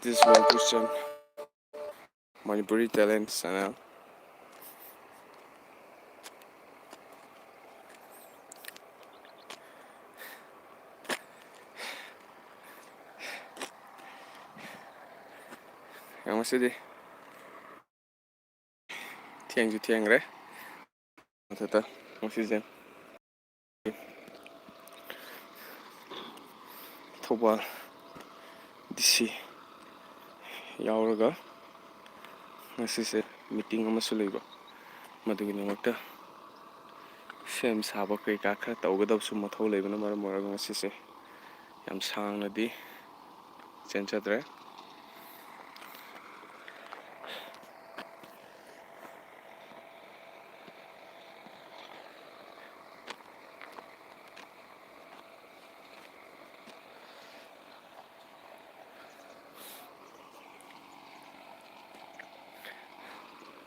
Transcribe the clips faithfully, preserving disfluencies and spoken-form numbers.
This is Wangpuchan, Manipuri Talent Channel. ꯌꯥꯝ ꯉꯁꯤꯗꯤ ꯊꯦꯡꯁꯨ ꯊꯦꯡꯈ꯭ꯔꯦ꯫ ꯃꯊꯛꯇ ꯉꯁꯤꯁꯦ ꯊꯧꯕꯥꯜ ꯗꯤ ꯁꯤ ꯌꯥꯎꯔꯒ ꯉꯁꯤꯁꯦ ꯃꯤꯇꯤꯡ ꯑꯃꯁꯨ ꯂꯩꯕ, ꯃꯗꯨꯒꯤꯗꯃꯛꯇ ꯁꯦꯝ ꯁꯥꯕ ꯀꯩꯀꯥ ꯈꯔ ꯇꯧꯒꯗꯕꯁꯨ ꯃꯊꯧ ꯂꯩꯕꯅ ꯃꯔꯝ ꯑꯣꯏꯔꯒ ꯉꯁꯤꯁꯦ ꯌꯥꯝ ꯁꯥꯡꯅꯗꯤ ꯆꯦꯟꯖꯗ꯭ꯔꯦ꯫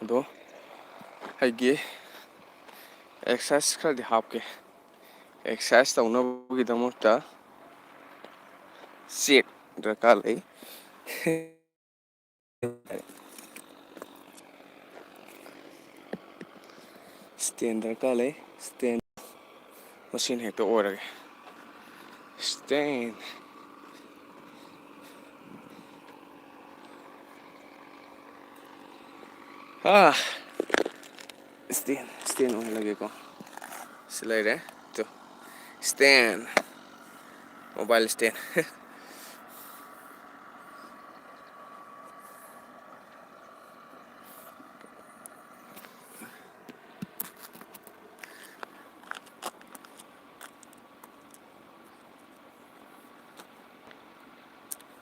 ꯑꯗꯣ ꯑꯩꯒꯤ ꯑꯦꯛꯁꯔꯁꯥꯏꯁ ꯈꯔꯗꯤ ꯍꯥꯞꯀꯦ꯫ ꯑꯦꯛꯁꯔꯁꯥꯏꯁ ꯇꯧꯅꯕꯒꯤꯗꯃꯛꯇ ꯆꯦꯛ ꯗꯔꯀꯥꯔ ꯂꯩ꯫ ꯁ꯭ꯇꯦꯟ ꯗꯔꯀꯥꯔ ꯂꯩ꯫ ꯁ꯭ꯇꯦꯟ ꯃꯁꯤꯅ ꯍꯦꯛꯇ ꯑꯣꯏꯔꯒꯦ꯫ ꯁ꯭ꯇꯦꯟ꯫ ꯑꯥ, ꯁ꯭ꯇꯦꯟ, ꯁ꯭ꯇꯦꯟ ꯑꯣꯏꯍꯜꯂꯒꯦꯀꯣ꯫ ꯁꯤ ꯂꯩꯔꯦ꯫ Two. Stand. Mobile stand.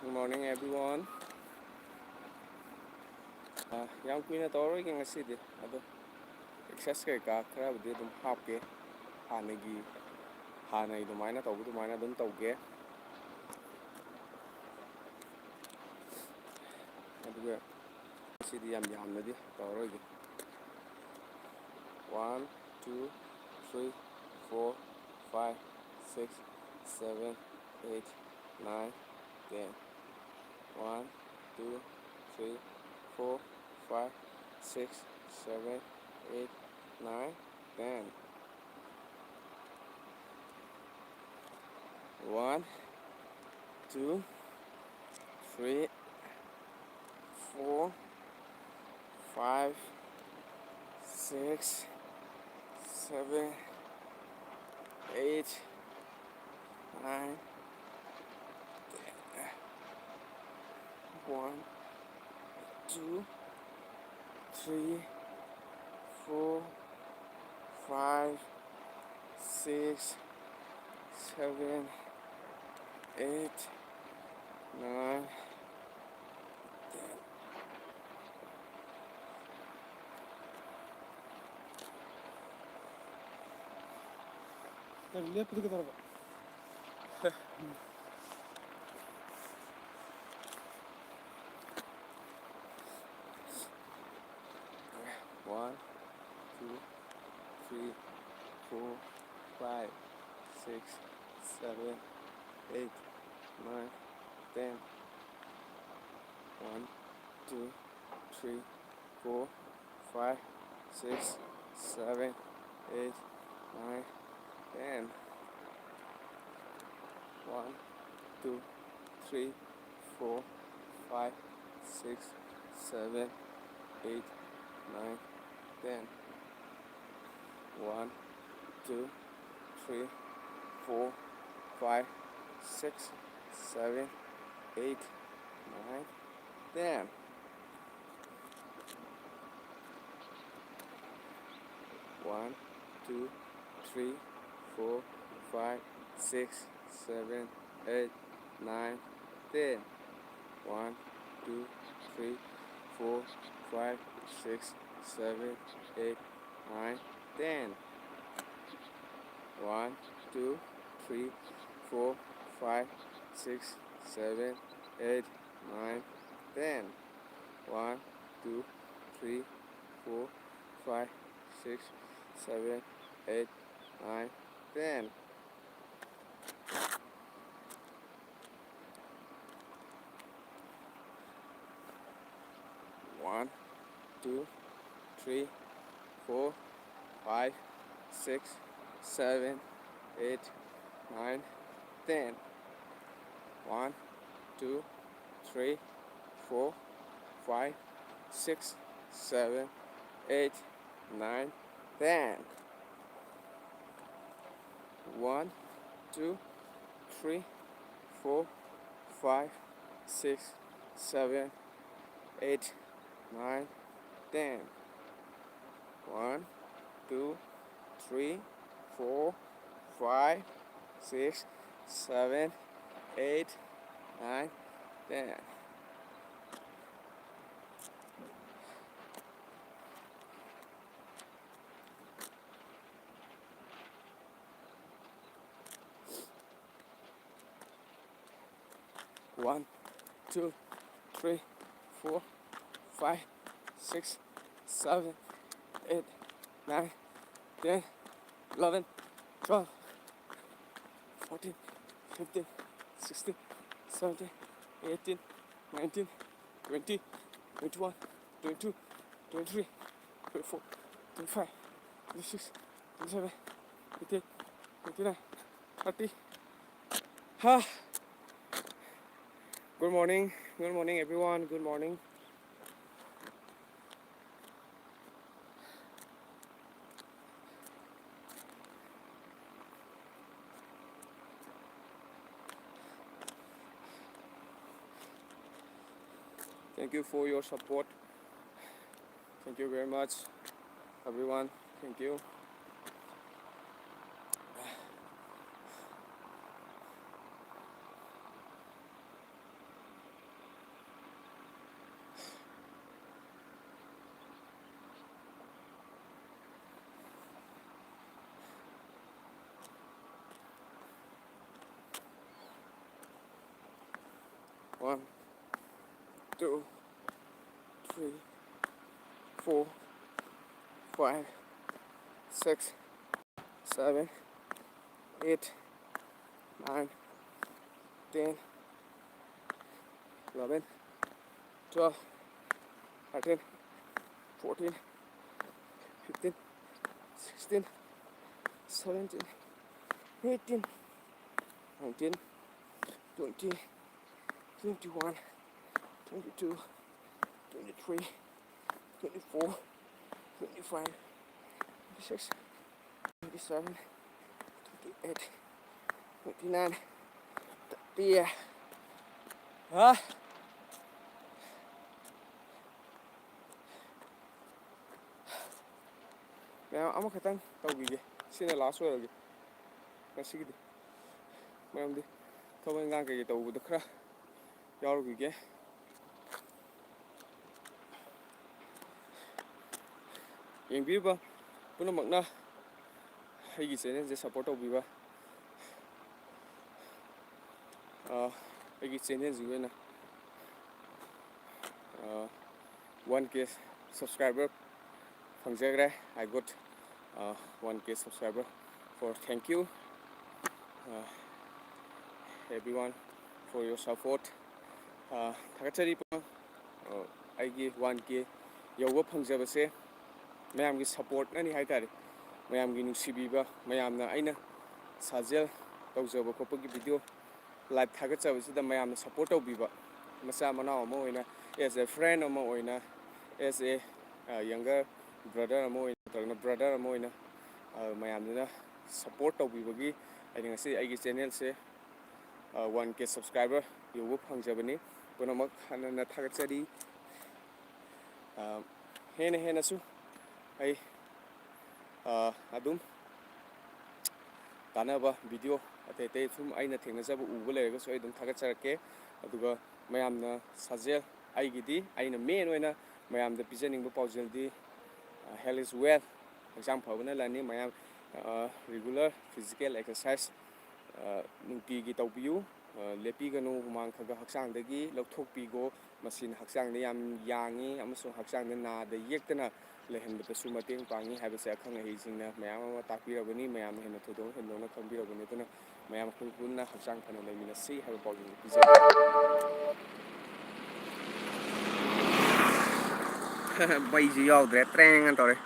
Good morning, everyone. ꯑ, ꯌꯥꯝ ꯀꯨꯏꯅ ꯇꯧꯔꯔꯣꯏꯒꯦ ꯉꯁꯤꯗꯤ꯫ ꯑꯗꯣ ꯑꯦꯛꯁꯔꯁꯥꯏꯁ ꯀꯩꯀꯥ ꯈꯔꯕꯨꯗꯤ ꯑꯗꯨꯝ ꯍꯥꯞꯀꯦ꯫ ꯍꯥꯟꯅꯒꯤ, ꯍꯥꯟꯅꯒꯤ ꯑꯗꯨꯃꯥꯏꯅ ꯇꯧꯕ ꯑꯗꯨꯃꯥꯏꯅ ꯑꯗꯨꯝ ꯇꯧꯒꯦ꯫ ꯑꯗꯨꯒ ꯉꯁꯤꯗꯤ ꯌꯥꯝ ꯌꯥꯝꯅꯗꯤ ꯇꯧꯔꯔꯣꯏꯒꯦ꯫ One, two, three, four, five, six, seven, eight, nine, ten. One, two, three, four, five, six, seven, eight, nine, ten. One, two, three, four, five, six, seven, eight, nine, ten. One, two, three, four, five, six, seven, eight, nine, ten. ꯅꯪ ꯂꯦꯞꯄꯗꯤ ꯀꯩꯗꯧꯔꯕ? One, two, three, four, five, six, seven, eight, nine, ten. One, two, three, four, five, six, seven, eight, nine, ten. One, two, three, four, five, six, seven, eight, nine, ten. One, two, three, four, five, six, seven, eight, nine, ten. One, two, three, four, five, six, seven, eight, nine, ten. One, two, three, four, five, six, seven, eight, nine, ten. One, two, three, four, five, six, seven, eight, nine, ten. One, two, three, four, five, six, seven, eight, nine, ten. One, two, three, four, five, six, seven, eight, nine, ten. One, two, three, four, five, six, seven, eight, nine, ten. One, two, three, four, five, six, seven, eight, nine, ten. One, two, three, four, five, six, seven, eight, nine, ten. One, two, three, four, five, six, seven, eight, nine, ten, eleven, twelve, fourteen, fifteen, sixteen, seventeen, eighteen, nineteen, twenty, twenty-one, twenty-two, twenty-three, twenty-four, twenty-five, twenty-six, twenty-seven, twenty-eight, twenty-nine, thirty. Ha! Good morning, good morning, everyone. Good morning. Thank you for your support. Thank you very much, everyone. Thank you. One, two, three, four, five, six, seven, eight, nine, ten, eleven, twelve, thirteen, fourteen, fifteen, sixteen, seventeen, eighteen, nineteen, twenty, twenty-one, twenty-two, twenty-three, twenty-four, twenty-five, twenty-six, twenty-seven, twenty-eight, twenty-nine, thirty. ꯍꯥ? ꯃꯌꯥꯝ ꯑꯃꯈꯛꯇꯪ ꯇꯧꯈꯤꯒꯦ꯫ ꯁꯤꯅ last ꯑꯣꯏꯔꯒꯦ ꯉꯁꯤꯒꯤꯗꯤ꯫ ꯃꯔꯝꯗꯤ ꯊꯕꯛ ꯏꯪꯈꯥꯡ ꯀꯩꯀꯩ ꯇꯧꯕꯗ ꯈꯔ ꯌꯥꯎꯔꯨꯈꯤꯒꯦ꯫ ꯌꯦꯡꯕꯤꯔꯤꯕ ꯄꯨꯝꯅꯃꯛꯅ ꯑꯩꯒꯤ channelꯁꯦ support ꯇꯧꯕꯤꯕ, ꯑ, ꯑꯩꯒꯤ channelꯁꯤꯒꯤ ꯑꯣꯏꯅ, ꯑ, one K subscriber ꯐꯪꯖꯈ꯭ꯔꯦ꯫ I got, uh, one K subscriber. For thank you, uh, everyone, for your support. Uh, ꯊꯥꯒꯠꯆꯔꯤ꯫ ꯑ, ꯑꯩꯒꯤ one K ꯌꯧꯕ ꯐꯪꯖꯕꯁꯦ ꯃꯌꯥꯝꯒꯤ supportꯅꯅꯤ ꯍꯥꯏ ꯇꯥꯔꯦ꯫ ꯃꯌꯥꯝꯒꯤ ꯅꯨꯡꯁꯤꯕꯤꯕ, ꯃꯌꯥꯝꯅ ꯑꯩꯅ ꯁꯥꯖꯦꯜ ꯇꯧꯖꯕ ꯈꯣꯠꯄꯒꯤ video live ꯊꯥꯒꯠꯆꯕꯁꯤꯗ ꯃꯌꯥꯝꯅ support ꯇꯧꯕꯤꯕ, ꯃꯆꯥ ꯃꯅꯥꯎ ꯑꯃ ꯑꯣꯏꯅ, as a friend ꯑꯃ ꯑꯣꯏꯅ, as a, ꯑ, younger brother ꯑꯃ ꯑꯣꯏꯅ, ꯅꯠꯇ꯭ꯔꯒꯅ brother ꯑꯃ ꯑꯣꯏꯅ, ꯑ, ꯃꯌꯥꯝꯗꯨꯅ support ꯇꯧꯕꯤꯕꯒꯤ ꯑꯩꯅ ꯉꯁꯤ ꯑꯩꯒꯤ channelꯁꯦ, ꯑ, one K subscriber ꯌꯧꯕ ꯐꯪꯖꯕꯅꯤ꯫ ꯄꯨꯝꯅꯃꯛ ꯍꯟꯅ ꯍꯟꯅ ꯊꯥꯒꯠꯆꯔꯤ꯫ ꯑ, ꯍꯦꯟꯅ ꯍꯦꯟꯅꯁꯨ ꯑꯩ, ꯑ, ꯑꯗꯨꯝ ꯀꯥꯟꯅꯕ video ꯑꯇꯩ ꯑꯇꯩ ꯁꯨꯝ ꯑꯩꯅ ꯊꯦꯡꯅꯖꯕ ꯎꯕ ꯂꯩꯔꯒꯁꯨ ꯑꯩ ꯑꯗꯨꯝ ꯊꯥꯒꯠꯆꯔꯛꯀꯦ꯫ ꯑꯗꯨꯒ ꯃꯌꯥꯝꯅ ꯁꯥꯖꯦꯜ, ꯑꯩꯒꯤꯗꯤ ꯑꯩꯅ main ꯑꯣꯏꯅ ꯃꯌꯥꯝꯗ ꯄꯤꯖꯅꯤꯡꯕ ꯄꯥꯎꯖꯦꯜꯗꯤ, ꯑ, health is wealth, ꯍꯛꯆꯥꯡ ꯐꯕꯅ ꯂꯟꯅꯤ꯫ ꯃꯌꯥꯝ, ꯑ, regular physical exercise, ꯑ, ꯅꯨꯡꯇꯤꯒꯤ ꯇꯧꯕꯤꯌꯨ꯫ ꯑ, ꯂꯦꯞꯄꯤꯒꯅꯨ, ꯍꯨꯃꯥꯡ ꯈꯔ ꯈꯔ ꯍꯛꯆꯥꯡꯗꯒꯤ ꯂꯧꯊꯣꯛꯄꯤꯈꯣ꯫ ꯃꯁꯤꯅ ꯍꯛꯆꯥꯡꯗ ꯌꯥꯝ ꯌꯥꯡꯉꯤ ꯑꯃꯁꯨꯡ ꯍꯛꯆꯥꯡꯗ ꯅꯥꯗ ꯌꯦꯛꯇꯅ ꯂꯩꯍꯟꯕꯗꯁꯨ ꯃꯇꯦꯡ ꯄꯥꯡꯉꯤ ꯍꯥꯏꯕꯁꯦ ꯑꯈꯪ ꯑꯍꯩꯁꯤꯡꯅ ꯃꯌꯥꯝ ꯑꯃ ꯇꯥꯛꯄꯤꯔꯕꯅꯤ꯫ ꯃꯌꯥꯝꯅ ꯍꯦꯟꯅ ꯊꯣꯏꯗꯣꯛ ꯍꯦꯟꯗꯣꯛꯅ ꯈꯪꯕꯤꯔꯕꯅꯤ꯫ ꯑꯗꯨꯅ ꯃꯌꯥꯝ ꯑꯩꯈꯣꯏ ꯄꯨꯟꯅ ꯍꯛꯆꯥꯡ ꯐꯅ ꯂꯩꯃꯤꯟꯅꯁꯤ ꯍꯥꯏꯕ ꯄꯥꯎꯗꯝ ꯄꯤꯖꯔꯤ꯫ ꯃꯩꯁꯨ ꯌꯥꯎꯗ꯭ꯔꯦ, ꯇ꯭ꯔꯦꯡ ꯑꯅ ꯇꯧꯔꯦ꯫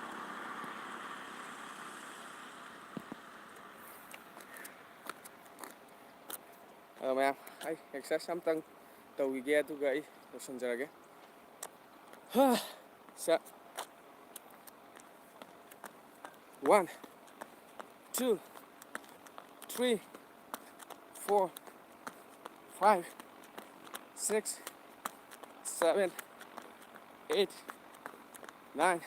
ꯑꯗꯣ ꯃꯌꯥꯝ, ꯑꯩ ꯑꯦꯛꯁꯔꯁꯥꯏꯁ ꯑꯝꯇꯪ ꯇꯧꯈꯤꯒꯦ, ꯑꯗꯨꯒ ꯑꯩ ꯂꯣꯏꯁꯤꯟꯖꯔꯒꯦ꯫ ꯍꯥ, ꯁꯦ꯫ One, two, three, four, five, six, seven, eight, nine,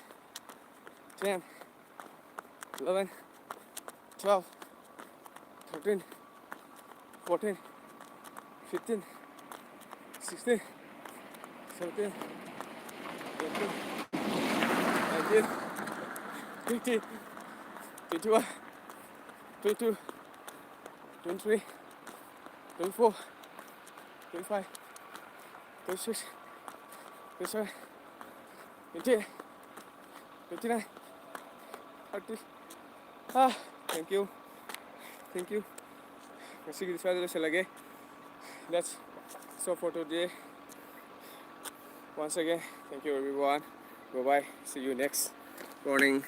ten, eleven, twelve, thirteen, fourteen, fifteen, sixteen, seventeen, eighteen, nineteen, twenty, twenty-one, twenty-two, twenty-three, twenty-four, twenty-five, twenty-six, twenty-seven, twenty-eight, twenty-nine, thirty. Ah, thank you. Thank you. ꯉꯁꯤꯒꯤꯗꯤ ꯁ꯭ꯋꯥꯏꯗ ꯂꯣꯏꯁꯤꯜꯂꯒꯦ. That's so for today. Once again, thank you everyone. Bye bye. See you next morning.